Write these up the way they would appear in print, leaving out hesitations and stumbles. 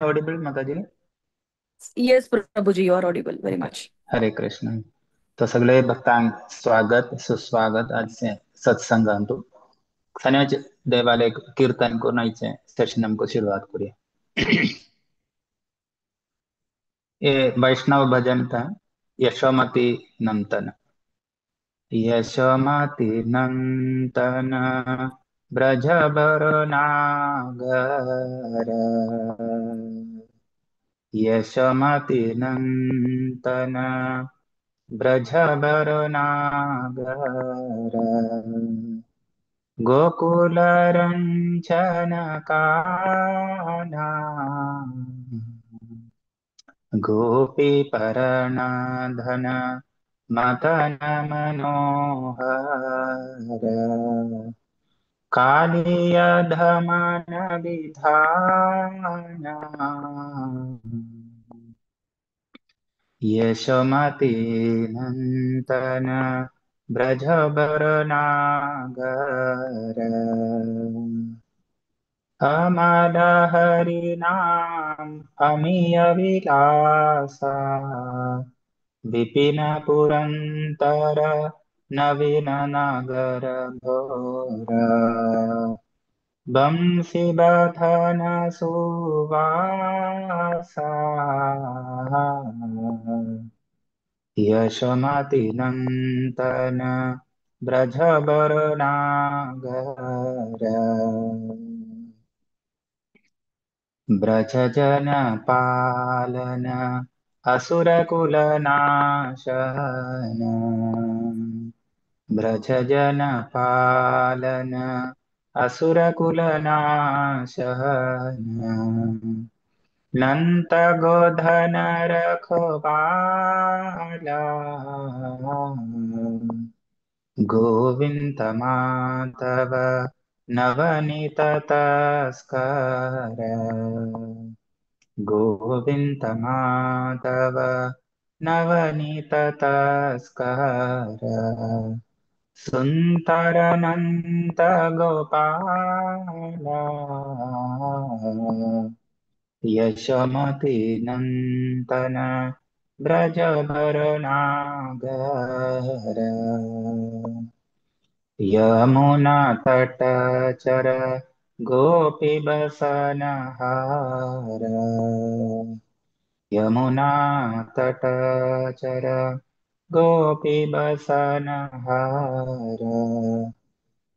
Audible, Mataji? Yes Prabhuji, you are audible very okay. Much. Hare Krishna. तो सगळे भक्तांक स्वागत सुस्वागत आजचे सत्संगांतु. शनिवारचे देवाले कीर्तन करून सेशन हमको शुरुआत करिए. ये वैष्णव भजन था यशोमती नंदन. यशोमती नंदन ब्रज बर नागर, यशोमती नंदन ब्रज बर नागर, गोकुल रंजन काना, गोपी परणाधन मदन मनोहर, कालिय धमन विधान, यशोमती नंदन ब्रज बर नागर. अमल हरि नाम अमिय विलासा, विपिन पुरंदर नवीन नागर घोर, बंसी बधन सुवासा, यशोमती नंदन ब्रज बर नागर. ब्रज जन पालन असुर कुल नाशन, ब्रज जन पालन असुर कुल नाशन, नंत गोधन रखवाला, गोविंद माधव नवनीत तस्कर, गोविंद माधव नवनीत तस्कर, सुंदर नंद गोपाला, यशोमती नंदन ब्रज भर नागर. यमुना तट चर गोपी बसनहार, यमुना तट चर गोपी बसनहार,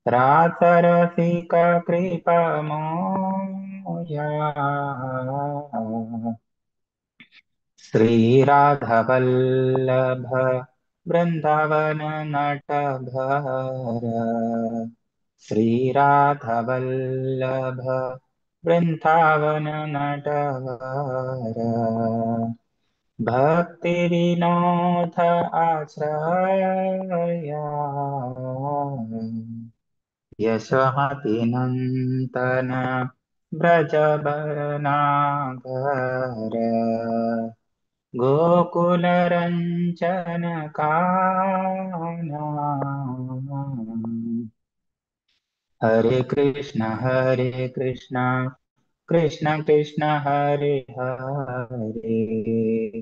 रास रसिक कृपा मोया, श्री राधा वल्लभ वृंदावन नटभर, श्री राधा वल्लभ वृंदावन नटवर, भक्ति विनोद आश्रया, यशोमती नंदन ब्रज नागर, गोकुल रंजन काना. हरे कृष्ण हरे कृष्ण कृष्ण कृष्ण हरे हरे,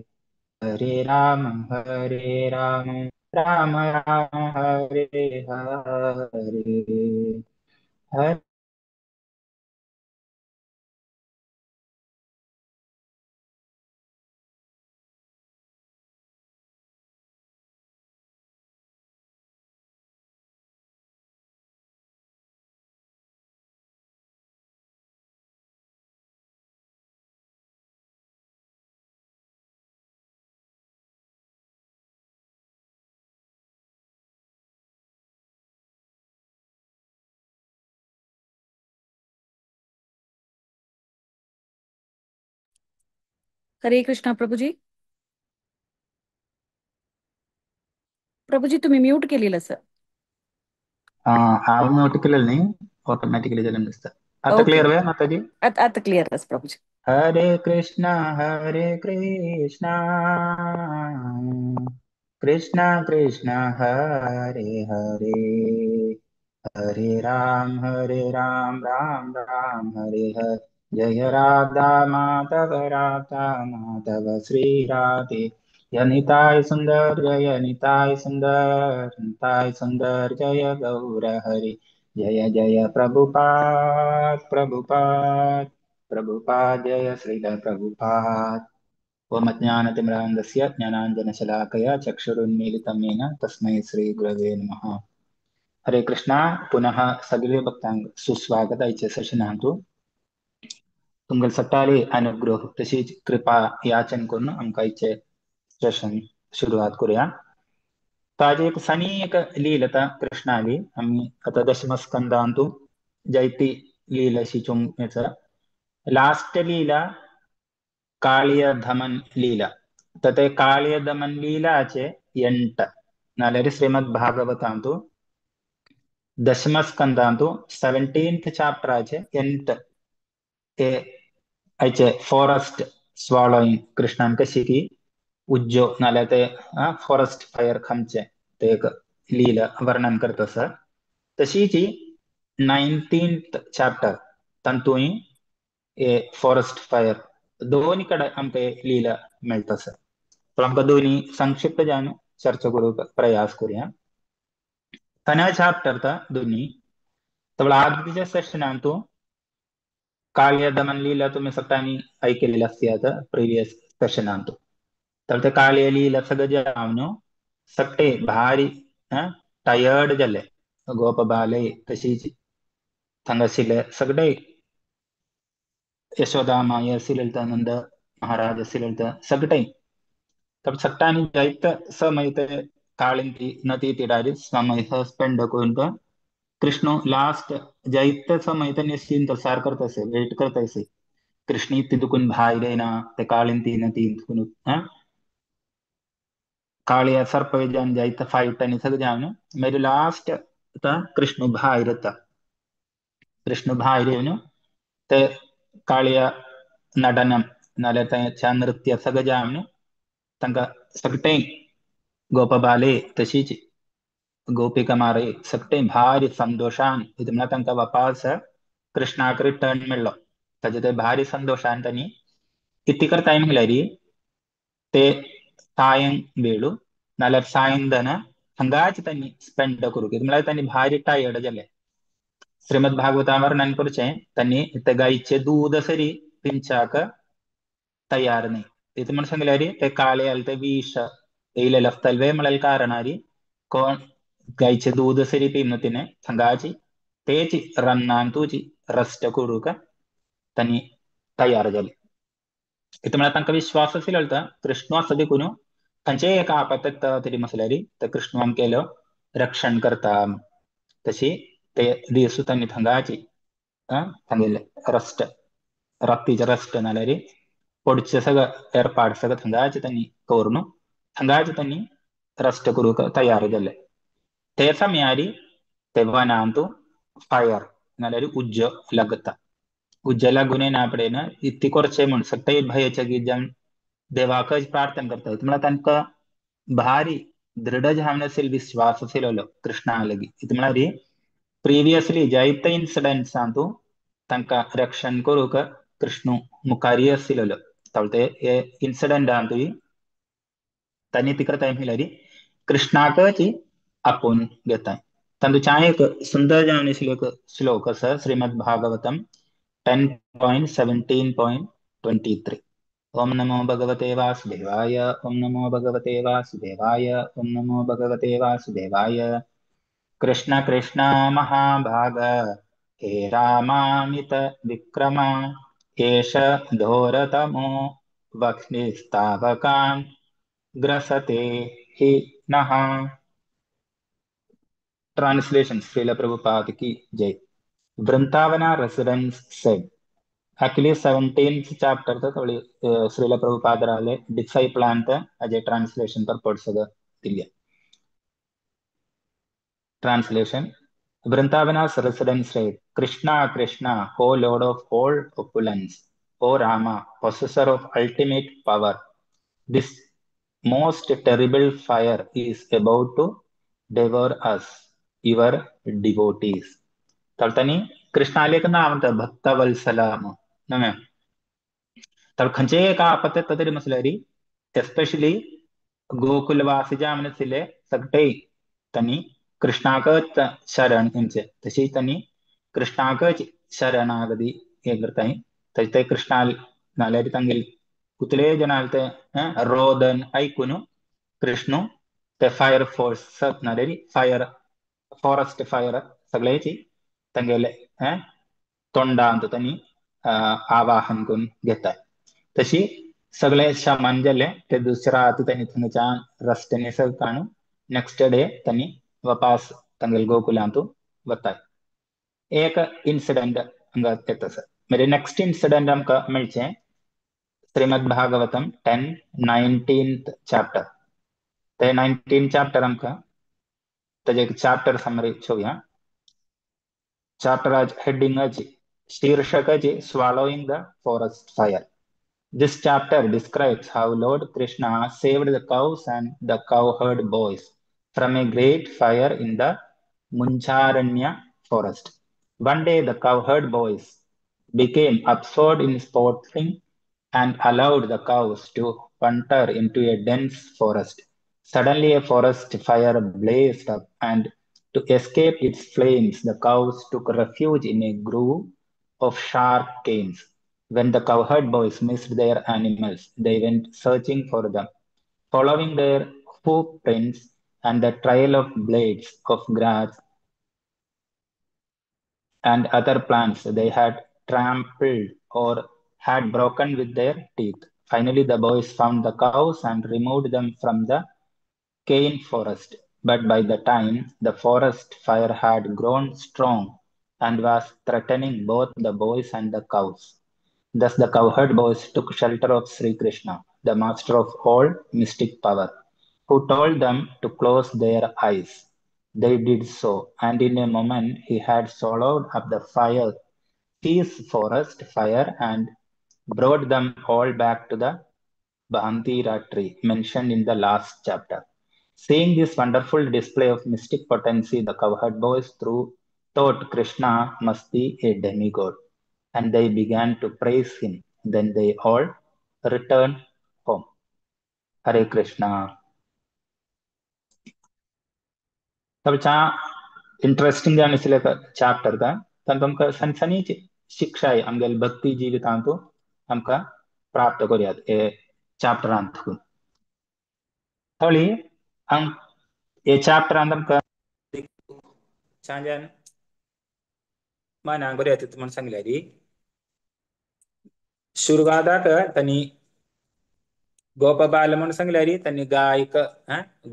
हरे राम हरे राम राम राम हरे हरे. हरे हरे कृष्णा प्रभूजी. प्रभूजी तुम्ही म्यूट केलेलं सर. हा म्यूट केलेलं नाही, ऑटोमॅटिकली झालं दिसतं. आता ओके. क्लिअर आहे माताजी? आता क्लिअर आहे प्रभूजी. हरे कृष्णा हरे कृष्णा कृष्णा कृष्णा हरे हरे, हरे राम हरे राम राम राम हरे हरे. जय राधा माधव श्री राधे। जय निताय सुंदर जय निताय सुंदर निताय सुंदर जय गौर हरि। जय जय प्रभुपाद प्रभुपाद प्रभुपाद जय श्रील प्रभुपाद। ओम अज्ञानतिमिरान्धस्य ज्ञानाञ्जनशलाकया चक्षुरुन्मीलितं येन तस्मै श्रीगुरवे नमः। हरे कृष्णा। पुनः सगळे भक्तांक सुस्वागत आयच्या सेशनांतु। तुमगेले सट्टाले अनुग्रह तशीच कृपा याचन करून आमकां आयचे सेशन सुरवात करूया। ताजे एक सनी एक लीलता कृष्णाली आमी आतां दशमस्कंदांतु जैती लीला शिचूंक लास्ट लीला काळिय दमन लीला। तर ते काळिय दमन लीलाचे 8 नाल्यार श्रीमद भागवतांतु दशमस्कंदांतु 17th चाप्टराचे 8 ते आयचे फॉरेस्ट स्वॉलोइंग कृष्णान कशी की उज्जो नाल्यार ते फॉरेस्ट फायर खामचे ते एक लीला वर्णन करता सर। तशीच 19th chapter तातूंय हे फॉरेस्ट फायर दोन कडे आमकां लीला मेळटा सर। पण आमकां दोन्ही संक्षिप्त जावन चर्चा करूंक प्रयास करूया। तन्या चॅप्टर ता दोन्ही तर आदीच्या सेशनांतु काळिय दमन लीला तुम्ही सगळ्यांनी ऐकलेली असते आता प्रिव्हियस सेशनांतु। तर ते काळिय लीला सगळं जावन सगळे भारी टायर्ड जाले गोपबाले तशीच थंगाशिल्ले सगळे यशोदा माय आशिल्ले नंद महाराज आशिल्ले सगळे। तर सगळ्यांनी जायत समय ते काळिंती नदी तिडारी समय स्पेंड करून कृष्ण लास्ट जायत समय ते निश्चिंत सार करता असे वेट करता असे कृष्णी तितून भायर येना ते काळिंती नदी काळिया सर्प जावन जायत फायट आनी सगळें जावन मागीर लास्ट कृष्ण भायर येता। कृष्ण भायर येवन ते काळिया नडनम नाल्यार तांच्या नृत्य सगळें जावन तांकां सगळे गोपबाले तशीच गोपिका मारे सगळे भारी संतोषान म्हळ्यार तांकां वापास कृष्णाक रिटर्न मेळ्ळो ताजे ते भारी संतोषान तांणी कितें करताय म्हणल्यार ते सायं वेळू नाल्यार सायंधन हांगाच तांणी स्पेंड करूंक म्हळ्यार तांणी भारी टायर्ड जाले। श्रीमद भागवता वर्णन करचें तांणी ते गायचे दूद सरी पिंचाक तयार न्ही। इतलें म्हण सांगल्यार ते काळे आले ते विष येयलेले आसतले म्हळ्यार कारणारी कोण गायचे दूद सरी पिवन तिणें थंगाची तेच रन्नांतूच रस्ट करूंक तांणी तयार जाले। इतलें म्हळ्यार तांकां विश्वास आशिल्लो कृष्ण आसा देखून खंयचेय एका आपत्त तरी मसल्यार ते कृष्ण आमगेलो रक्षण करता। तशी ते दीस तांणी थंगाची तांगेले रस्ट रातीचे रस्ट नाल्यार पडचे सगळं एरपाड सगळं थंगाचे तांणी करून थंगाचे तांणी रस्ट करूंक तयार जाले। ते समयारी ते वनांतु फायर नाल्यार उज्जो लागता। उज्जो लागून येना पडेन इतली करचें म्हूण सगळे भयचकीत जावन देवाकच प्रार्थना करता। म्हळ्यार तांकां भारी दृढ जावन आशिल्लो विश्वास आशिल्लो कृष्णा लागीं। म्हळ्यार प्रिवियसली जायते इन्सिडंट्सांतु तांकां रक्षण करूंक कृष्ण मुखारी आशिल्लो। ते हे इन्सिडंटांतूय तांणी ती करताय म्हणल्यार कृष्णाकच आपोवन घेताय। तांतूच्या एक सुंदर जावन आशिल्लो एक श्लोक आसा श्रीमद भागवतम 10.17.23। ओम नमो भगवते वासुदेवाय ओम नमो भगवते वासुदेवाय ओम नमो भगवते वासुदेवाय। कृष्ण कृष्ण महाभाग हे रामामित विक्रमा एष घोरतमो वह्निस्तावकान् ग्रसते हि नः। ट्रांसलेशन श्रील प्रभुपाद की जय। Vrindavana residents said, actually 17th chapter तो थोड़ी श्रील प्रभुपाद राले डिसाइपल अंत अजय ट्रांसलेशन पर पढ़ सका दिया। Translation, Vrindavana's residents said, Krishna Krishna, O Lord of all opulence, O Rama, possessor of ultimate power, this most terrible fire is about to devour us, your devotees. तर त्यांनी कृष्णाले एक नाव म्हणतात भक्तवत्सलाम. न्हय तर खंयचेय एका आपत येता तरी म्हटल्यार एस्पेशली गोकुलवासी जे आसले सगळे तांणी कृष्णाकच शरण हेंचे तशी तांणी कृष्णाकच शरणागती हे करताय. तशें ते कृष्णा नाल्यार तांगेले कुतले जणां ते रोदन ऐकून कृष्ण ते फायर फोर्स नाल्यार फायर फॉरेस्ट फायर सगळ्याची तांगेले तोंडांत तांणी आवाहन करून घेताय. तशी सगळे शमन जाले ते दुसरा रात तांणी थंयच्यान रस्त्यानी सगळें काडून नेक्स्ट डे तांणी वापस तांगेले गोकुलांत वताय. एक इन्सिडंट हांगा येता सर. मागीर नेक्स्ट इन्सिडंट आमकां मेळचें श्रीमद भागवतम 10 19th chapter. ते 19 चॅप्टर आमकां ताजे एक चॅप्टर समरी चोवया. चॅप्टर हेडिंगाची शीर्षकाची swallowing the forest fire. This chapter describes how Lord Krishna saved the cows and the cowherd boys from a great fire in the Muncharanya forest. One day the cowherd boys became absorbed in sporting and allowed the cows to wander into a dense forest. Suddenly a forest fire blazed up, and to escape its flames, the cows took refuge in a grove of sharp canes. When the cowherd boys missed their animals, they went searching for them. Following their footprints and the trail of blades of grass and other plants they had trampled or had broken with their teeth. Finally, the boys found the cows and removed them from the cane forest. But by the time the forest fire had grown strong and was threatening both the boys and the cows. Thus the cowherd boys took shelter of Sri Krishna, the master of all mystic power, who told them to close their eyes. They did so, and in a moment he had swallowed up the fire, his forest fire, and brought them all back to the Bhandira tree mentioned in the last chapter. Seeing this wonderful display of mystic potency, the cowherd boys thought Krishna must be a demigod, and they began to praise him. Then they all returned home. Hare Krishna. तब interesting जावन आशिल्लें chapter का तातूंत आमकां सण सणी शिक्षाय आमगेले भक्ती जिवितांतू आमकां प्राप्त करुयात हे चॅप्टरांत. थोडी हे चॅप्टरांत आमकां छान मनाक बरें येता म्हूण सांगल्यार सुरवाताक तांणी गोपबाल म्हूण सांगल्यार तांणी गायक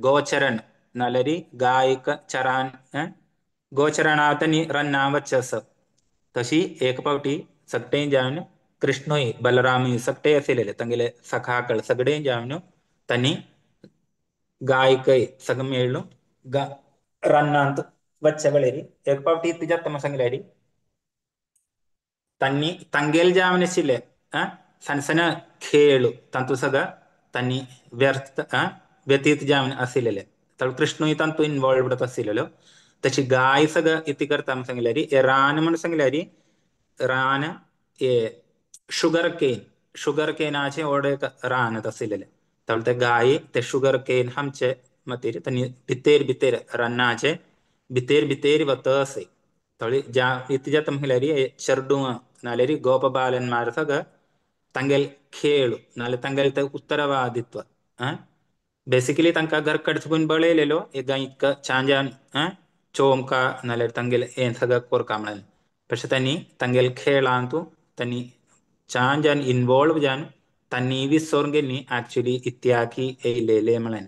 गोचरण नाल्यार गायक चरान गोचरणा तांणी रन्ना वच्चें आसा. तशी एक पावटी सगळे जावन कृष्णूय बलरामूय सगळे आशिल्ले तांगेले सखाकळ सगळे जावन तांणी गायकय सगळे मेळ्ळू रन्नांत वच्चे वेळेर एक पावटी जाता म्हूण सांगल्यार तांणी तांगेले जावन आशिल्ले सण सण खेळ तांतू सगळं तांणी व्यर्थ व्यतीत जावन आशिल्ले. तर कृष्णूय तांतू इन्वॉल्वड आशिल्लो. तशी गाय सगळं इति करता म्हूण सांगल्यार हे रान म्हूण सांगल्यार रान हे शुगर केन शुगर केनाचे व्हड एक रान आशिल्लें. तर ते गाय ते शुगर केन आमचे मतीर तांणी भितर भितर रानाचे भितर भितर वता असे. थोडी ज्या इति जाता म्हणल्यार हे चेडूं नाल्यार गोपबालन्मार सगळं तांगेले खेळ नाल्यार तांगेले ते उत्तरवादित्व बेसिकली तांकां घर कडसून बळयलेलो हे गायक छान छान चोमका नाल्यार तांगेले हें सगळं कोरका म्हणून. तशें तांणी तांगेले खेळांतू तांणी छान जावन इन्वॉल्व जावन तांणी विसरून गेली ऍक्च्युली इत्याकी येयलेले म्हणून.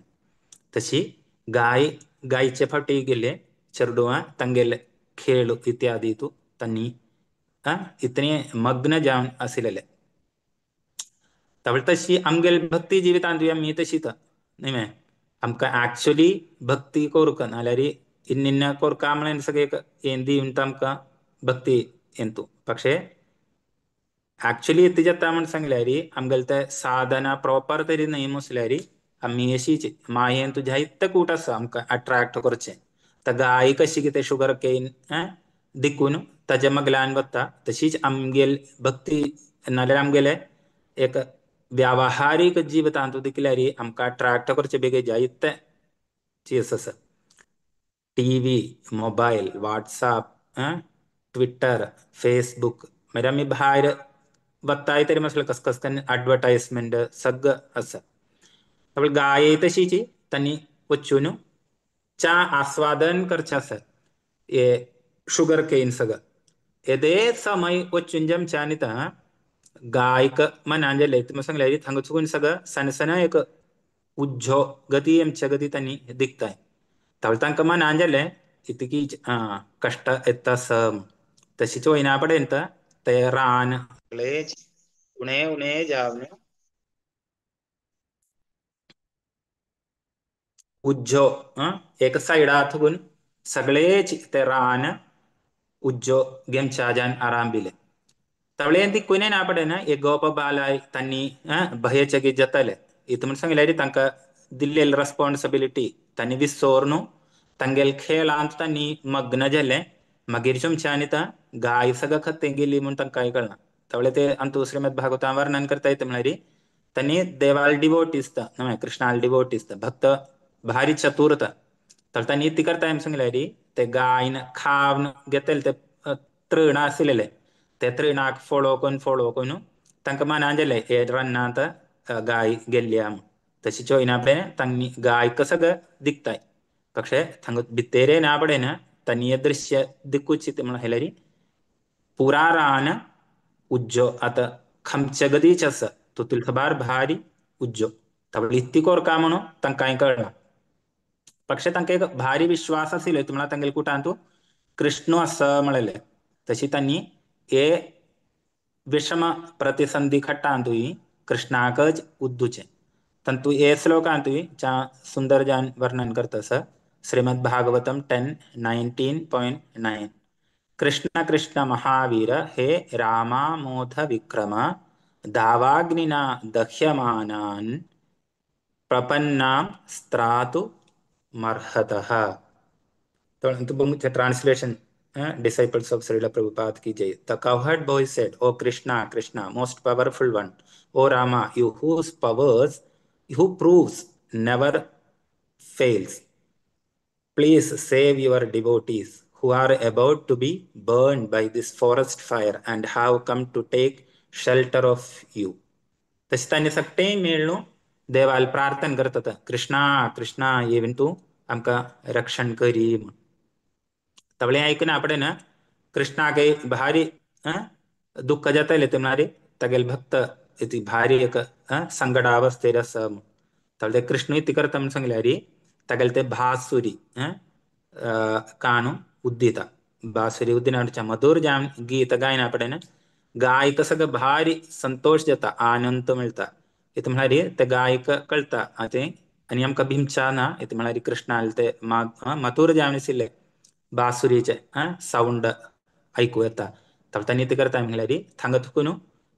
तशी गाय गायचे फावटी गेले चेडवां तांगेले खेळ इत्यादी तूं तांणी इतने मग्न जावन आशिल्ले. तशी आमगेले भक्ती जिवितांत आमी तशीच न्ही मरे आमकां ऍक्च्युली भक्ती करूंक नाल्यार इन्न कोरका म्हणून सगळे हें दिवन आमकां भक्ती हेंतू. പക്ഷേ ऍक्च्युली इतलें जाता म्हूण सांगल्यार आमगेले ते साधना प्रॉपर तरी न्हय मुसल्यार आमी अशीच मायेन तुज्या इतलें कूट आसा आमकां अट्रॅक्ट करचें. तर गाय कशी कितें शुगर केन दिकून ताज्या मगल्यान वता तशीच आमगेल भक्ती नाल्यार आमगेले एक व्यावहारीक जिवितांत दिकल्यार आमकां अट्रॅक्ट करचे बेगीन जायते चीज आसा. TV, mobile, WhatsApp, Twitter, Facebook, मागीर आमी भायर वताय तरी मातसले कस कस कन्न एडवर्टायजमेंट सगळं आसा. त्यामुळे गाय तशीची तांणी वचून च्या आस्वादन करचें आसा, हे शुगर केन सगळं येदे समय वचून जमच्या ता गायक मनान जालें तुमी सांगले थांगा चुकून सगळं सनसना एक उज्जो गती आमच्या गती तांणी दिखताय. तावळ तांकां मनान जालें इतकी कश्ट येता सम तशीच वयना पडेन ते रान सगळें उणें उणें जावन उज्जो एक सायडा थकून सगळेच ते रान उज्जो घेमच्या जान आराम दिले. तवळे दिक्कून ना पडना एक गोप बालाय तांणी भयचकीत जाताले. इतू म्हण सांगल्यार तांकां दिल्लेली रेस्पॉन्सिबिलिटी तांणी विसोर न्हू तांगेले खेळांत तांणी मग्न जाले. मागीर तुमच्या आनी गाय सगळं खत्ते गेली म्हूण तांकां कांय कळना. तवळे ते अंतू श्रीमद भागवता वर्णन करता येता म्हळ्यार तांणी देवाल डिवोटीस न्हय कृष्णाल डिवोटीस भक्त भारी चतुरता. तर तांणी ती करता सांगल्यार ते गायन खावन घेतले ते तृण आशिल्ले ते तृणाक फॉलो करून फॉलो करून तांकां मनान जालें हे रानांत गाय गेल्ली म्हूण. तशी चोयना पळय तांणी गायक सगळं दिखताय പക്ഷേ थांगा भित्तेरे ना पडे ना तांणी हे दृश्य दिकूच म्हणून हेल्यारी पुरा रान उज्जो आतां खमचे गतीच आसा तुतूल खबार भारी उज्जो. तवळ इत्ती कोरका म्हणून तांकां कांय कळना. പക്ഷे तांकां एक भारी विश्वास आशिल्लो म्हणल्यार तांगेले कुटांतू कृष्ण आसा म्हणलें. तशी तांणी हे विषम प्रतिसंधी खट्टांतूय कृष्णाकच उद्दुचें. तंतु हे श्लोकांतूय चा सुंदर जान वर्णन करता आसा. श्रीमद भागवतम 10.19.9. कृष्ण कृष्ण महावीर हे रामामोध विक्रम दावाग्निना दह्यमानान् प्रपन्नां स्त्रातु मर्हतः. Translation, disciples of Srila Prabhupada ki jai. The cowherd boy said, O Krishna, Krishna, most powerful one, O Rama, you whose powers, who proves never fails, please save your devotees who are about to be burned by this forest fire and have come to take shelter of you. तशें तांणी सगळें मेळ्ळू देवाल प्रार्थना करतात, कृष्णा कृष्णा येवन तूं आमकां रक्षण करी म्हूण. तवळें आयकून आपडे ना कृष्णाक भारी दुःख जातालें ते म्हळ्यार तागेले भक्त इति भारी एक संकटावस्थेर आसा म्हूण. तवळे कृष्ण इति करता म्हूण सांगल्यार तागेले ते भासुरी काणू उद्दिता. बासुरी उद्दिना मधुर जाम गीत गायना पडे गायक सगळं भारी संतोष जाता, आनंद मेळटा. इतू म्हळ्यार ते गायक कळटा तें आनी आमकां भिमच्या ना. इतू म्हळ्यार कृष्णाले ते मधुर जावन आशिल्ले बासुरीचे सावंड आयकूं येता. तर तांणी ते करता म्हळ्यार थांगा थकून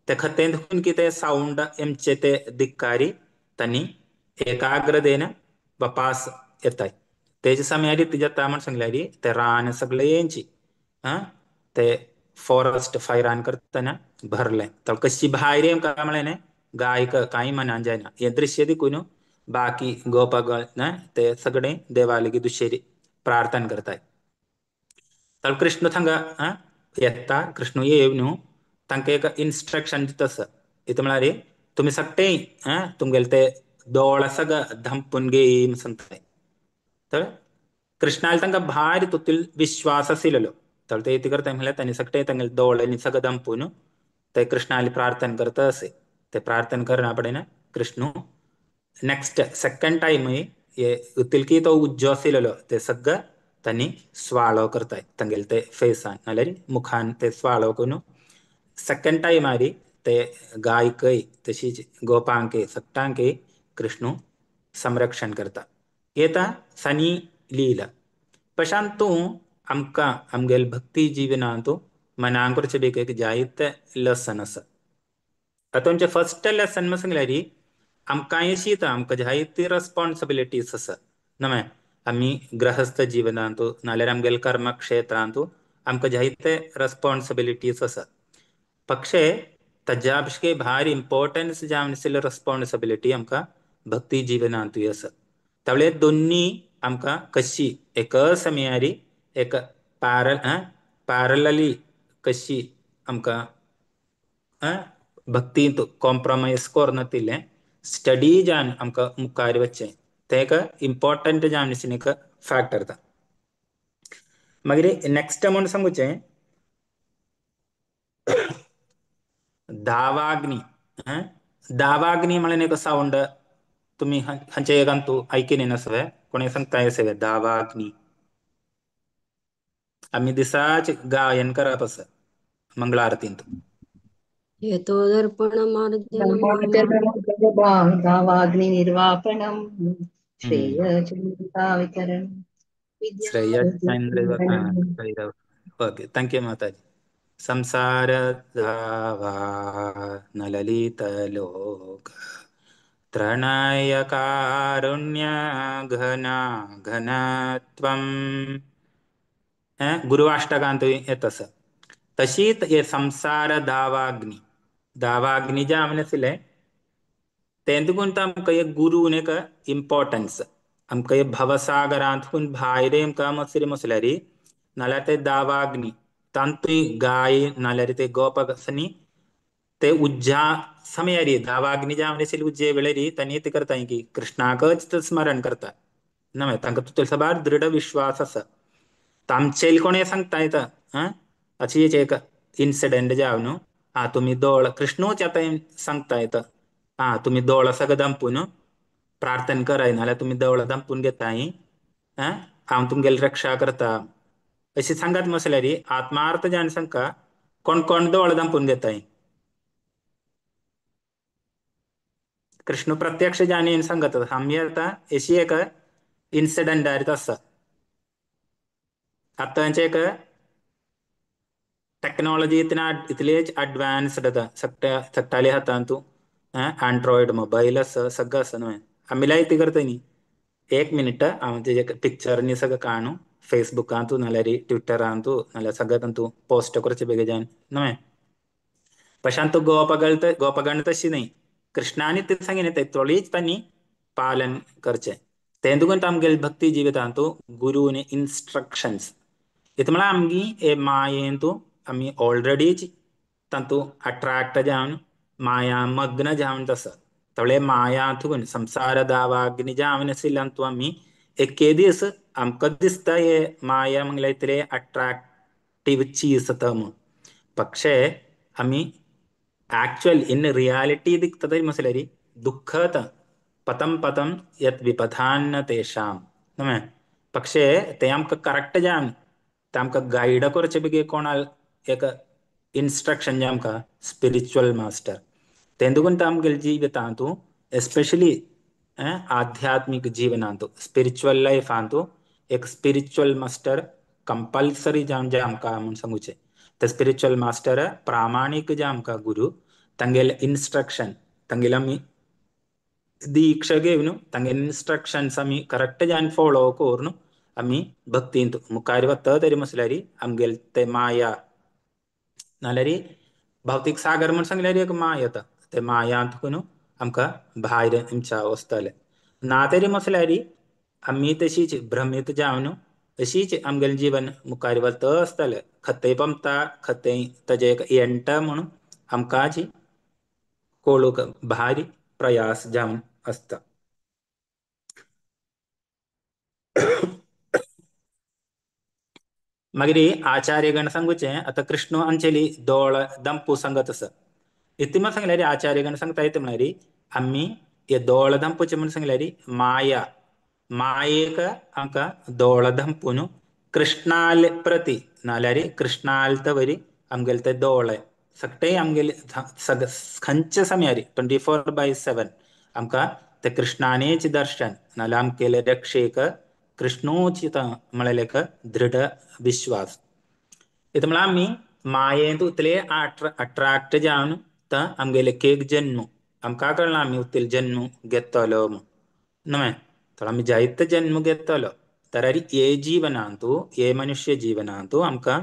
ते खतें थकून की ते सावंड एमचे ते दिक्कारी तांणी एकाग्रतेन वापास येताय. तेजे समयारी ती जाता म्हण सांगल्यार ते रान सगळेंची ते फॉरेस्ट फायरान करतना भरलें. तर कशी भायर आमकां म्हळें न्ही गायक कांय मनान जायना. हें दृश्य दिकून बाकी गोपागण ते सगळे देवालगी दुशेरी प्रार्थना करताय. तर कृष्ण थांगा येता. कृष्ण येवन तांकां एक इन्स्ट्रक्शन दिता आसा. इतू म्हळ्यार तुमी सगळे तुमगेले ते दोळ सगळं धंपून घेय म्हूण सांगताय. तर कृष्णाले तांकां भारी तुतील विश्वास आशिल्लो. तर ते कितें करता म्हळ्यार तांणी सगळे तांगेले दोळ्यांनी सगळं धंपून ते कृष्णाले प्रार्थना करता असे. ते प्रार्थना करना पडे ना कृष्ण नेक्स्ट सेकंड टाइम हे तिलकी तो उज्जो आशिल्लो ते सगळं तांणी स्वालो करताय तांगेले ते फेसान नाल्यार मुखान ते स्वालो करून सेकंड टाइम आरी ते गायकय तशीच गोपांके सगटांके कृष्ण संरक्षण करता. येता सनी लीला. पशांत तूं आमकां आमगेले भक्ती जिवनांत मनांक करचे बेग एक जायते लेसन आसा. आतां आमचें फर्स्ट लेसन म्हण सांगल्यार आमकां येता आमकां जायती रेस्पॉन्सिबिलिटीज आसा न्हय. आमी गृहस्थ जिवनांत नाल्यार आमगेले कर्मक्षेत्रांत आमकां जायते रेस्पॉन्सिबिलिटीज आसा. पक्षे ताज्या भशेन भायर इम्पॉर्टन्स जावन आशिल्लो रिस्पॉन्सिबिलिटी आमकां भक्ती जिवनांतूय आसा. त्यावेळे दोन्ही आमकां कशी एका समयारी एक पॅरलली कशी आमकां भक्तींत कॉम्प्रोमायज करनातिल्लें स्टडी जावन आमकां मुखार वचचें तें एक इम्पॉर्टंट जावन आशिल्लें एक फॅक्टर ता. मागीर नेक्स्ट म्हूण सांगुचें दावाग्नी. दावाग्नी म्हळ्यार एक सावंड तुमी खंयच्या एकांतू आयकिनी नासवे कोणी सांगता आसवे दावाग्नी. आमी दिसाच गायन करप आसा मंगळारतींत. यतो दर्पणमार्जनं दावाग्नि निर्वापणं श्रेयचन्द्रिका वितरणं श्रेय विद्याबुद्धिवितरणं. ओके, thank you माताजी. संसार धावा नललित लोक प्रणय कारुण्य घना घनत्वं गुरुवाष्टकांत येत आसा. तशीच हे संसार दावाग्नी दावाग्नी जावन आशिल्लें तें देखून आमकां एक गुरून एक इम्पॉर्टन्स आमकां हे भवसागरांतून भायर आमकां मसरी मसल्यार नाल्यार ते दावाग्नी तांतूय गाय नाल्यार ते गोपसनी ते उज्जा समयारी दावाग्नी जावन आशिल्ले उज्जे वेळेरी तांणी ते करताय की कृष्णाकच स्मरण करता नव्हे तांकां तुजेर सबार दृढ विश्वास आसा. तांचेल कोणें सांगता येता अशी एक इन्सिडंट जावन न्हू आं तुमी दोळ कृष्णूच आतां सांगता येता आं तुमी दोळ सगळं दंपून प्रार्थना कराय नाल्यार तुमी दोळ दंपून घेताय आं हांव तुमगेली रक्षा करता अशी सांगात मसल्यार आत्मार्थ जाण सांगका कोण कोण दोळ दंपून घेताय. कृष्ण प्रत्यक्ष जाणीन सांगत आमी आतां अशी एक इन्सिडंट आसा. आतांचे एक टेक्नॉलॉजी इतना इतलेच अडवान्स्ड आतां सगळ्या सगळ्याले हातांतू अँड्रॉयड मोबायल आसा सगळं आसा न्हय आमी लायक ती करता न्ही. एक मिनिट हांव तेजे पिक्चर न्ही सगळं काणू फेसबुकांतू नाल्यार ट्विटरांतू नाल्यार सगळं तांतू पोस्ट करचे बेगीन न्हय. प्रशांत गोपगण गोपगण तशी न्ही कृष्णानी ते सांगितलें ते थोडीच तांणी पालन करचें तें देखून आमगेले भक्ती जिवितांतू गुरूने इन्स्ट्रक्शन्स इतलें म्हळ्यार आमगी हे मायेंतू आमी ऑलरेडीच तातूंत अट्रॅक्ट जावन माया मग्न जावन आसा. थोडे माया थून संसार दावाग्नी जावन आशिल्ल्यान तूं आमी एके दीस आमकां दिसता हे माया म्हणल्यार इतले अट्रॅक्टीव चीज आतां म्हूण पक्षे आमी एक्चुअल इन रियालिटी दिसता तरी मसल्यार दुःख पतम पतम यत् विपथान्न तेषां न्हय पक्षे ते आमकां करेक्ट जावन ते आमकां गायड करचे बेगी कोणाल एक इन्स्ट्रक्शन जे आमकां स्पिरिच्युअल मास्टर तें देखून आमगेले जिवितांतू एस्पेशली आध्यात्मिक जीवनांतू स्पिरिच्युअल लायफांतू एक स्पिरिच्युअल मास्टर कंपल्सरी जावन जे आमकां म्हूण सांगुचें ते स्पिरिच्युअल मास्टर प्रामाणीक जे आमकां गुरू तांगेले इन्स्ट्रक्शन तांगेले आमी दीक्षा घेवन तांगेले इन्स्ट्रक्शन्स आमी करेक्ट जावन फॉलो करून आमी भक्तींत मुखार वता तरी म्हसल्यार आमगेले ते माया नाल्यार भौतीक सागर म्हूण सांगल्यार एक माया येता ते मायांत आमकां भायर आमच्या वचतले ना तरी म्हसल्यार आमी तशीच भ्रमीत जावन अशीच आमगेलें जीवन मुखार वता आसतलें खतय पमता खतय ताजें एक एंटा म्हणून आमकां जी कळूंक भारी प्रयास जावन आसता. मागीर आचार्यगण सांगुचें आतां कृष्ण आमचेली दोळ दंपू सांगत आसा इतलें सांगल्यार आचार्यगण सांगता येता म्हळ्यार आमी हे दोळ दंपूचे म्हूण सांगल्यार माया मायेक आमकां दोळ दंपून कृष्णाल प्रती नाल्यार कृष्णाल तवरी आमगेले ते दोळे सगळे आमगेले सग खंयच्या समयार 24/7 आमकां ते कृष्णानेच दर्शन नाल्यार आमगेले रक्षेक कृष्णूच म्हळ्यार एक दृढ विश्वास. इतलें म्हळ्यार आमी मायेंत उतले अट्रॅक्ट जावन त आमगेले एक जन्म आमकां कळना आमी उतले जन्म घेतलो म्हूण न्हय तर आमी जायते जन्म घेतलो तर हे जीवनांतू हे मनुष्य जीवनांतू आमकां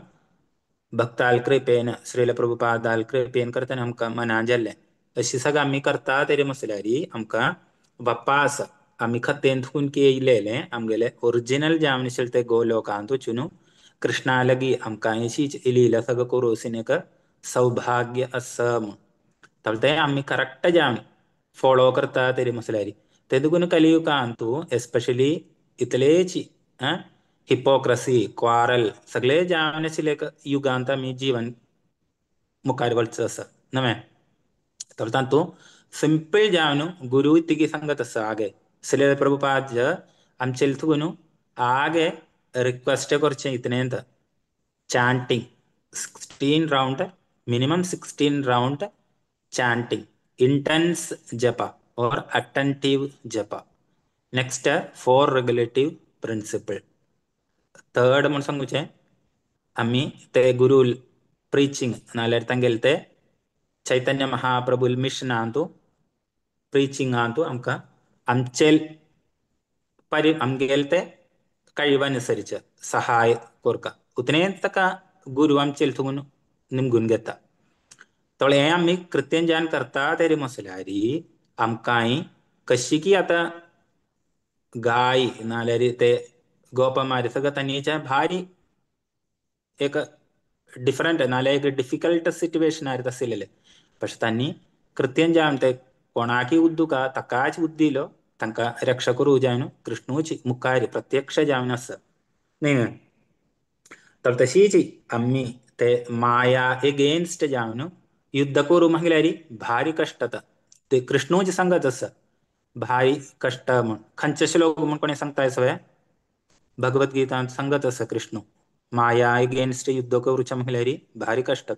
भक्ताल कृपेन श्रील प्रभुपादाल कृपेन करतना आमकां मना जाल्लें अशी सगळं आमी करता तरी म्हसल्यारी आमकां वापास आमी खतेन थकून की येयलेले आमगेले ओरिजिनल जावन आशिल्ले ते गोलोकांत वचून कृष्णा लागीं आमकां अशीच इलीला सगळं करूं एक सौभाग्य आसा म्हूण. तर ते आमी करेक्ट जावन फॉलो करता तरी म्हसल्यारी ते देखून कलियुगांतू एस्पेशली इतलेची हिपोक्रसी क्वारल सगळे जावन आशिल्ले युगांत आमी जीवन मुखार वचचो आसा नवें. तर तातूंत सिंपल जावन गुरु तिगी सांगत आसा आगे श्रील प्रभुपाद आमचे थुकून आगे रिक्वेस्ट करचें इतलेंत chanting 16 round, minimum 16 round chanting, intense japa or attentive japa. Next 4 regulative principle. Third म्हूण सांगुचें आमी ते गुरु प्रीचिंग नाल्यार तांगेले ते चैतन्य महाप्रभु मिशनांतू प्रीचिंगांतू आमकां आमचे परि आमगेले ते കഴിവനുസരിച്ച് സഹായ कोरका उतने ताका गुरु आमचे थुकून निमगून घेता. तळ हें आमी कृत्यन जान करता तरी म्हसल्यारी आमकांय कशी की आतां गाय नाल्यार ते गोपमारी सगळं तांच्या भारी एक डिफरंट नाल्यार एक डिफिकल्ट सिट्युएशन आसलेले. പക്ഷെ तांणी कृत्यन जावन ते कोणाकय उद्दुका ताकाच उद्दिलो तांकां रक्षा करूं जाय न्हू कृष्णूच मुखार प्रत्यक्ष जावन आसा न्ही. तर तशीच आमी ते माया एगेन्स्ट जावन युद्ध करूं म्हळ्यार भारी कश्ट. ते कृष्णूच सांगत आसा भारी कश्ट म्हूण. खंयचे श्लोक म्हूण कोणी सांगता सगळे भगवद्गीतांत सांगत आसा कृष्णू माया एगेन्स्ट युद्ध करूच्या म्हळ्यार भारी कश्ट.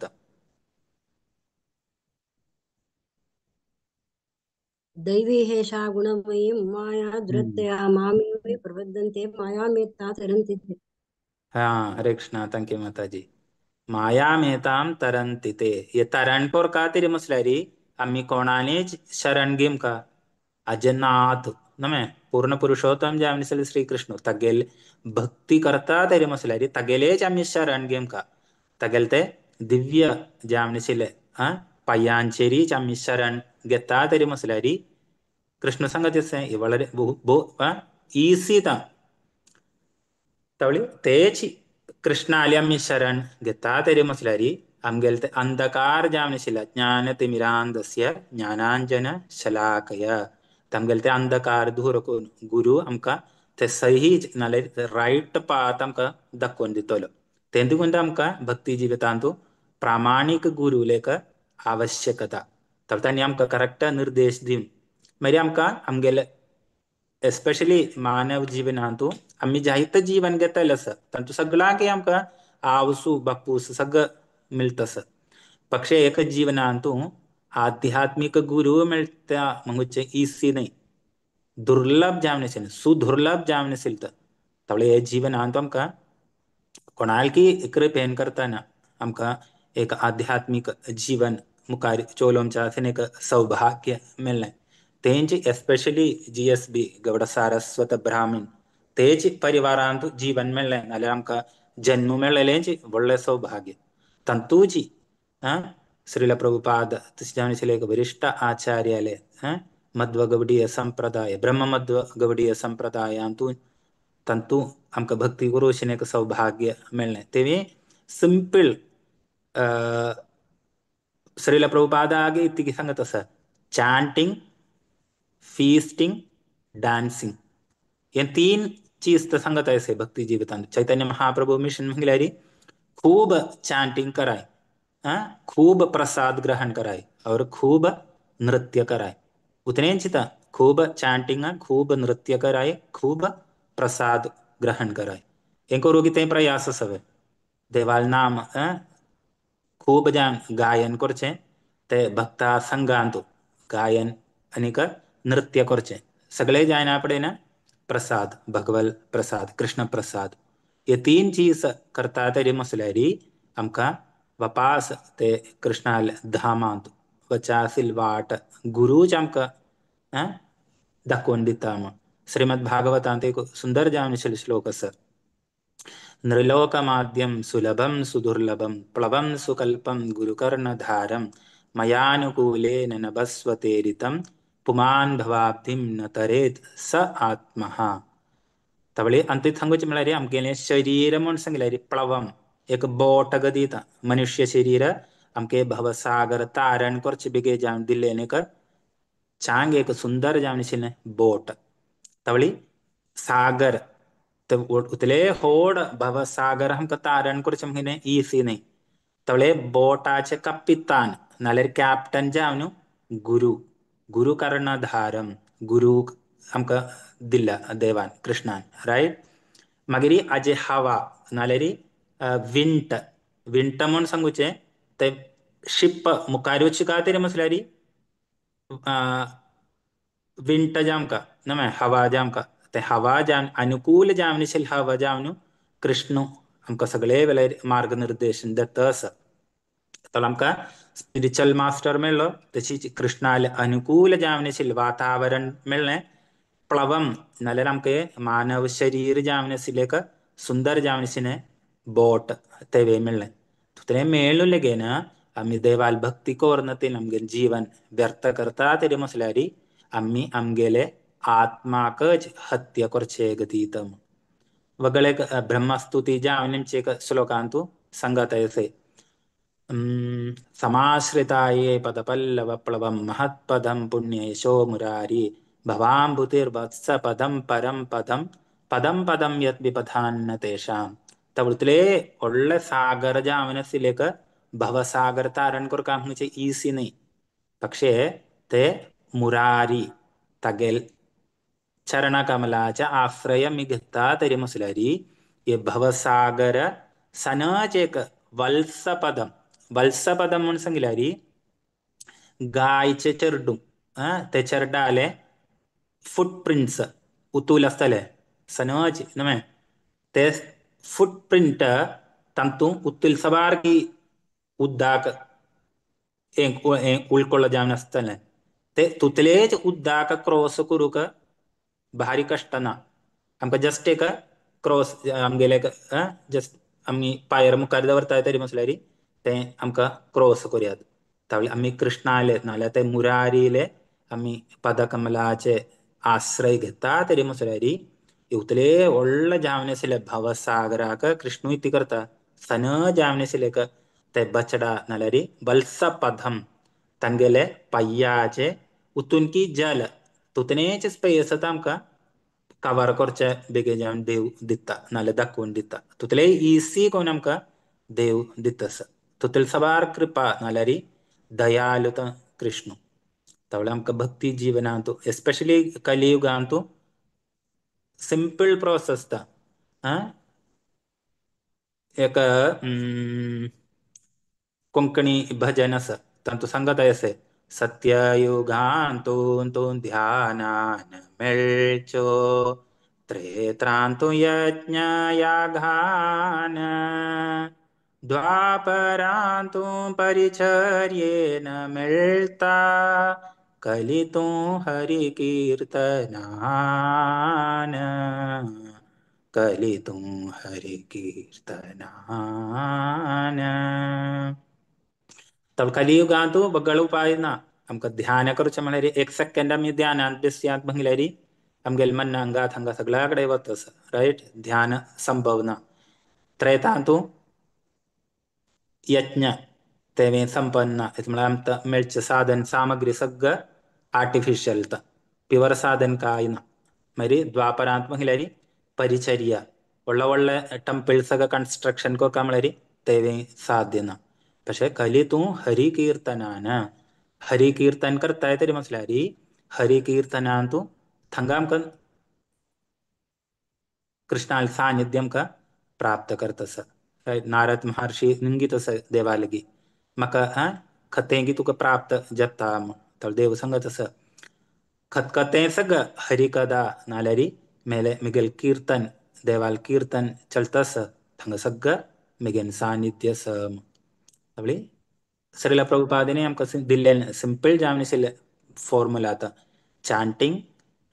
दैवी हेषा गुणमयी माया दुरत्यया मामेव प्रबद्धन्ते मायामेता तरन्ति ते. हाँ, हरे कृष्णा, thank you माताजी. मायामेतां तरन्ति ते. हे तरण कोरका तरी म्हसल्यारी आमी कोणानीच शरण घेम का अजनाथ नमे पूर्ण पुरुषोत्तम जावन आसले श्री कृष्ण तागेले भक्ती करता तरी म्हसल्यारी तागेलेच आमी शरण घेम का तागेले ते दिव्य जावन आशिल्ले पांयांचेरीच आमी शरण घेता तरी म्हसल्यारी कृष्ण सांगत आसा हे വളരെ इसी ता तवळी तेच कृष्णाले आमी शरण घेता तरी म्हसल्यारी आमगेले ते अंधकार जावन आशिल्ले ज्ञानतिमिरांधस्य ज्ञानांजन शलाकय आमगेले ते अंधकार दूर करून गुरु आमकां ते सही नाल्यार रायट पाथ आमकां दाखोवन दितलो. ते देखून आमकां भक्ती जिवितांत प्रामाणीक गुरुलेक आवश्यकता. तर तांणी आमकां करेक्ट निर्देश दिवन मागीर आमकां आमगेले एस्पेशली मानव जीवनांतू आमी जायते जीवन घेतले आसा तांतू सगळ्यांक आमकां आवसू बापूस सगळं मिळत आसा. पक्षे एक जीवनांतू आध्यात्मिक गुरु मेळटा म्हणचे इसी न्हय, दुर्लभ जावन आशिल्लें सुदुर्लभ जावन आशिल्लें. तवळे हे जीवनांत आमकां कोणालकी कृपेन करतना आमकां एक आध्यात्मिक जीवन मुखार चलोवच्या एक सौभाग्य मेळ्ळें. तेंच especially GSB Gowda Saraswat Brahmin तेच परिवारांत जीवन मेळ्ळें नाल्यार आमकां जन्म मेळ्ळेलेंच व्हडलें सौभाग्य. तातूंच श्रील प्रभुपाद तशें जावन आशिल्ले एक वरिश्ठ आचार्याले मध्व गौडीय संप्रदाय ब्रह्म मध्व गौडीय संप्रदायांतून तातूंत आमकां भक्ती करूं एक सौभाग्य मेळ्ळें. तेवी सिंपल श्रील प्रभुपाद आगे इतकी सांगत आसा चांटिंग फीस्टिंग डान्सिंग हे तीन चीज तर सांगत आसा भक्ती जिवितांत. चैतन्य महाप्रभू मिशन म्हळ्यार खूब चांटिंग कराय, खूब प्रसाद ग्रहण कराय और खूब नृत्य कराय. उतनेच खूब चांटिंग खूब नृत्य कराय खूब प्रसाद ग्रहण कराय. हें करूं कितें प्रयास आसा देवाल नाम खूब जाण गायन करचें ते भक्ता संघांत गायन आनीक नृत्य करचें सगळे जायना पडेन प्रसाद भगवल प्रसाद कृष्ण प्रसाद हे तीन चीज करता तरी म्हसल्यारी आमकां वापास ते कृष्णाल धामांत वचासील वाट गुरूच आमकां दाखोवन दिता म्हूण. श्रीमद भागवतांत एक सुंदर जावन आशिल्लो श्लोक आसा. നൃലോകമാദ്യം സുലഭം സുദുർലഭം പ്ലവം സുകൽപ്പം ഗുരുകർണധാരം മയാനുകൂലേന നഭസ്വതേരിതം പുമാൻ ഭവാബ്ധിം ന തരേത് സ ആത്മഹ. तवळे अंत सांगूचे म्हळ्यार आमगेलें शरीर म्हूण सांगल्यार प्लवम एक बोट गदिता मनुष्य शरीर आमके भवसागर तारण करचे बेगे जावन दिल्लें एक चांग एक सुंदर जावन आशिल्लें बोट. तवळी सागर ते उतले होड भवसागर आमकां तारण करचें म्हळ्यार इसी न्ही. तवळे बोटाचे कपितान नाल्यार कॅप्टन जावन गुरु, गुरु कर्णधारम गुरु आमकां दिल्ला देवान कृष्णान, रायट. मागीर आजे हवा नाल्यार विंट, विंट म्हूण सांगूचें ते शिप मुखार वचचे खातीर म्हटल्यार विंट जामका ना हवा जामका ते हवा जावन अनुकूल जावन आशिल्ली हवा जावन कृष्ण आमकां सगळे वेळार मार्गनिर्देशन दत्त आसा. तर आमकां स्पिरिच्युअल मास्टर मेळ्ळो तशी कृष्णाले अनुकूल जावन आशिल्लें वातावरण मेळ्ळें प्लवम नाल्यार आमकां मानव शरीर जावन आशिल्लें एक सुंदर जावन आशिल्लें बोट तेवे मेळ्ळें. तें मेळ्ळें लेगीन आमी देवाल भक्ती कोरना ते आमगेलें जीवन व्यर्थ करता तरी म्हटल्यार आमी आमगेले आत्माकच हत्या करचे गतीत. वगळे ब्रह्मस्तुती जावन आमचे एक श्लोकांतु सांगत असे समाश्रिताये पदपल्लव प्लवम महत्पदम पुण्ययशो मुरारी भवाम्बुतिर्वत्सपदम परम पदम पदम पदम यत् विपथान्न तेषां. तवळतले व्हडले सागर जावन आशिल्ले एक भवसागर तारण करपाक म्हणजे इसी न्ही. പക്ഷേ ते मुरारी तागेल चरणकमलाचे आश्रय मी घेता तरी म्हटल्यार हे भवसागर सनच एक वल्सपदम, वल्सपदम म्हूण सांगल्यार गायचे चेरडूं ते चेरडाले फुट प्रिंट्स उतूल आसतले सनच न्हय ते फुट प्रिंट तातूंत उतूल साबार उद्दाक उळकोळ जावन आसतलें ते तुतलेच उद्दाक क्रॉस करूंक भारी कश्ट ना. आमकां जस्ट एक क्रॉस आमगेले जस्ट आमी पायर मुखार दवरता तरी म्हटल्यार ते आमकां क्रॉस करुयात. तावळी आमी कृष्णाले नाल्यार ते मुरारीले आमी पदकमलाचे आश्रय घेता तरी म्हटल्यार इतले व्हडले जावन आशिल्ले भवसागराक कृष्णू इती करता सन जावन आशिल्ले ते बचडा नाल्यार वल्सपदम तांगेले पांयाचे उतून की जल तुतनेच स्पेस आमकां कवर करचे बेगीन जावन देव दिता नाल्यार दाखोवन दिता. तुतले इसी कोण आमकां देव दिता आसा. तुतले साबार कृपा नाल्यार दयालु कृष्ण. तवळे आमकां भक्ती जीवनांतु एस्पेशली कलियुगांतु सिंपल प्रोसेस ता. एक कोंकणी भजन आसा तातूंत सांगता अशें सत्ययुगांतु ध्यानान मेळचो त्रेत्रांतु यज्ञ यागान द्वापरांतु परिचर्येन मेळता कलितु हरि कीर्तनान कलितु हरि कीर्तनान. तर कलियुगांतु बगळ उपाय ना. आमकां ध्यान करचें म्हळ्यार एक सेकंड आमी ध्यानांत बेसयात म्हणल्यार आमगेले मन्न हांगा थांगा सगळ्या कडेन वता आसा, रायट. ध्यान संभव ना. त्रेतांतु यज्ञ तेवें संपन्न म्हळ्यार आमकां मेळचें साधन सामग्री सगळं आर्टिफिशियल प्युअर साधन काय ना. मागीर द्वापरांत म्हणल्यार परिचर्या व्हडले व्हडले टेम्पल सगळं कन्स्ट्रक्शन करता म्हळ्यार तेवें साध्य ना. പക്ഷെ കലി തൂ ഹരി കീർത്തനാന हरि कीर्तन करताय तरी म्हटल्यार हरि कीर्तनांतु थंगा आमकां कृष्णाल सानिध्य आमकां प्राप्त करता. नारद महर्षी निंगीत आसा देवा लागीं म्हाका खतें तुका प्राप्त जाता तर देव सांगत आसा खतखतें सगळं हरिकदा नाल्यार मेले मिगेल कीर्तन देवाल कीर्तन चलता आसा थंगा सगळं मिगेन सानिध्य आसा. आपली श्रीला प्रभुपादीने आमकां दिल्ले सिंपल जावन आशिल्ले फॉर्मुला आतां चांटिंग,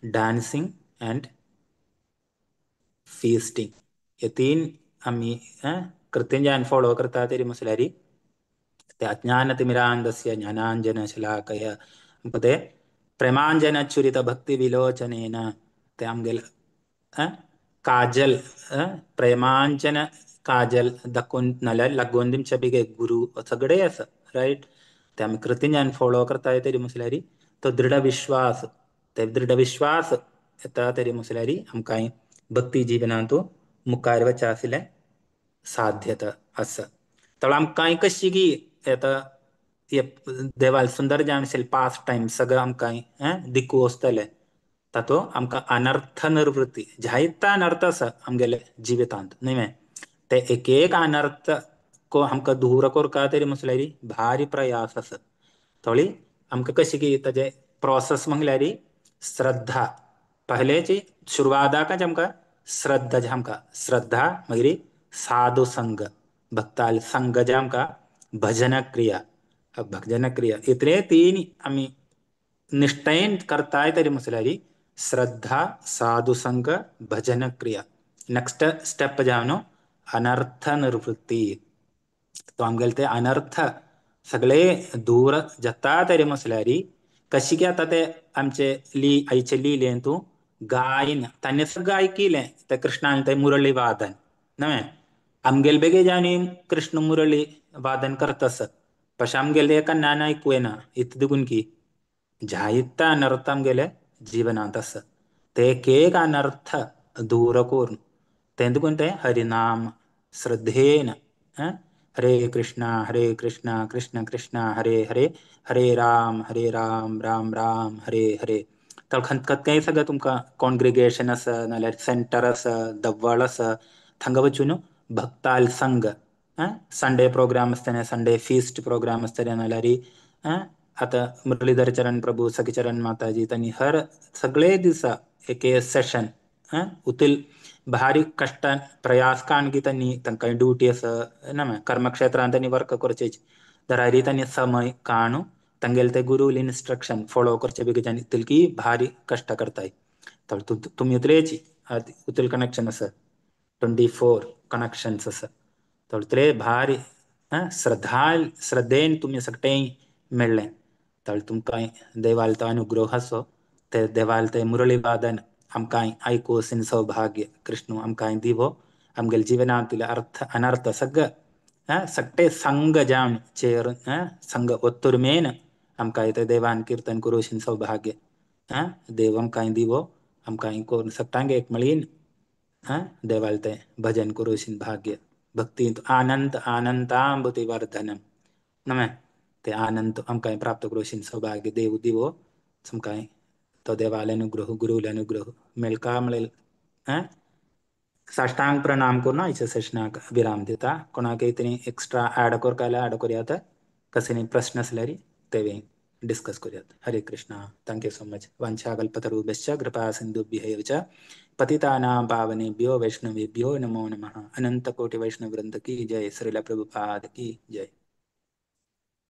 डान्सिंग अँड फीस्टिंग हे तीन आमी कृत्य फॉलो करता तरी म्हटल्यार ते अज्ञानतिमिरांधस्य ज्ञानांजनशलाकया आमकां ते प्रेमांजनचुरित भक्ती विलोचनेन ते आमगेले काजल प्रेमांजन काजल दाखोवन नाल्यार लागून दिमच्या बिगे गुरु सगळे आसा रायट. ते आमी कृतिज्ञान फॉलो करता तरी म्हटल्यार तो दृढ विश्वास ते दृढ विश्वास येता तरी म्हटल्यार आमकां भक्ती जीवनांतु मुखार वचचें आशिल्लें साध्यता आसा. तर आमकां कशी की येता देवाल सुंदर जावन आशिल्ले पास टायम सगळें आमकां दिकू वचतले तातूंत आमकां अनर्थ निर्वृत्ती जायते अनर्थ आसा आमगेले जिवितांत न्हय वे ते एक एक अनर्थ को आमकां दूर करता तरी म्हटल्यार भारी प्रयास आसा. थोडी आमकां कशी की ताजे प्रोसेस म्हणल्यार श्रद्धा पहलेची सुरवाताकच आमकां श्रद्धा जे आमकां श्रद्धा मागीर साधु संग भक्ताल संग जे आमकां भजन क्रिया भजन क्रिया इतले तीन आमी निश्ठेन करताय तरी म्हटल्यार श्रद्धा साधु संग भजन क्रिया. नेक्स्ट स्टेप जावन अनर्थ निर्वृत्ती. तो आमगेले ते अनर्थ सगळे दूर जाता तरी म्हटल्यार कशी की आतां ते आमचे ली आयचे लिलें तूं गायन तांणी सगळें आयकिलें ते कृष्णान ते मुरळी वादन न्हय आमगेले बेगीन जावन कृष्ण मुरळी वादन करता आसत पशे आमगेले एका ज्ञान आयकूं येना इत देखून की जायते अनर्थ आमगेले जिवनांत आसा ते एक एक अनर्थ दूर करून तें देखून ते हरिनाम श्रद्धेन हरे कृष्णा कृष्ण कृष्ण हरे हरे हरे राम राम राम हरे हरे. तर खंय सगळें तुमकां कॉन्ग्रिगेशन आसा नाल्यार सेंटर आसा दव्वळ आसा थंगा वचून भक्ताल संघ संडे प्रोग्राम आसतले संडे फीस्ट प्रोग्राम आसतले नाल्यार आतां मुरलीधर चरण प्रभू सखीचरण माताजी तांणी हर सगळे दिसा एक सेशन उतील भारी कश्टान प्रयास काण की तांणी तांकां ड्युटी आसा ना कर्मक्षेत्रांत तांणी वर्क करचें दरारी तांणी समय काणू तांगेले ते गुरूल इन्स्ट्रक्शन फॉलो करचे बेगीन इतली भारी कश्ट करताय. तर तुमी उतरेची उतल कनेक्शन आसा 24 कनेक्शन्स आसा तर उतरे भारी श्रद्धा श्रद्धेन तुमी सगळें मेळ्ळें तर तुमकां देवाल तो अनुग्रह आसो ते देवाल ते मुरळी वादन आमकां आयकुवचें सौभाग्य कृष्ण आमकां दिवो आमगेले जिवनांतले अर्थ अनर्थ सगळें सगळे संग जावन चेर संग ഒത്തൊരുമേन आमकां ते देवान कीर्तन करूं सौभाग्य देव आमकां दिवो आमकां करून सगळ्यांक एक मळीन देवाल ते भजन करूं भाग्य भक्ती आनंद आनंदांबुति वर्धनम नमे ते आनंद आमकां प्राप्त करूं सौभाग्य देव दिवो आमकां तो देवाल अनुग्रह गुरुल अनुग्रह मेळका मेळेल साष्टांग प्रणाम करून आयच्या सेशनाक विराम दिता. कोणाक कितें एक्स्ट्रा ऍड करता जाल्यार ऍड करूयात कसले प्रश्न आसल्यार ते डिस्कस करूयात. Hare Krishna. Thank you so much. वाञ्छाकल्पतरुभ्यश्च कृपा सिन्धुभ्यः च पतितानां पावनेभ्यो वैष्णवेभ्यो नमो नमः. अनंत कोटि वैष्णव वृंद की जय. श्रील प्रभुपाद की जय.